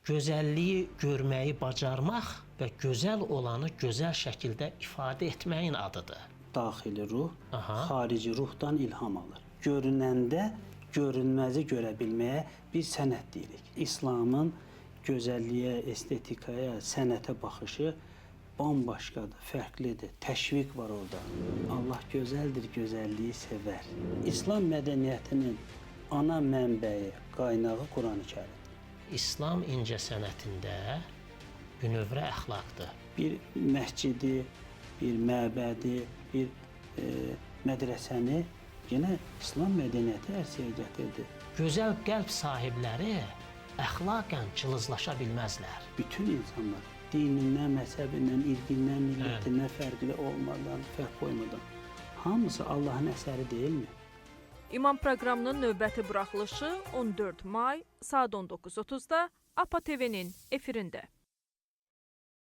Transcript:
Gözəlliyi görməyi bacarmaq və gözəl olanı gözəl şəkildə ifadə etməyin adıdır. Daxili ruh Aha. xarici ruhdan ilham alır. Görünəndə görünməzi görə bilməyə bir sənət deyirik. İslamın gözəlliyə, estetikaya, sənətə baxışı bambaşqadır, fərqlidir. Təşviq var orada. Allah gözəldir, gözəlliyi sevər. İslam mədəniyyətinin ana mənbəyi, qaynağı Qurani-Kərimdir. İslam incəsənətində bünövrə əxlaqdır. Bir məscidi, bir məbədi, bir mədrəsəni yenə İslam mədəniyyəti ərsəyə gətirdi. Gözəl qəlb sahibləri əxlaqən cılızlaşa bilməzlər. Bütün insanlar dinindən, məzhəbindən, irqindən, millətindən fərqli olmadan, fərq qoymadan hamısı Allahın əsəri deyilmi? İmam proqramının növbəti buraxılışı 14 may saat 19:30-da APA TV-nin efirində.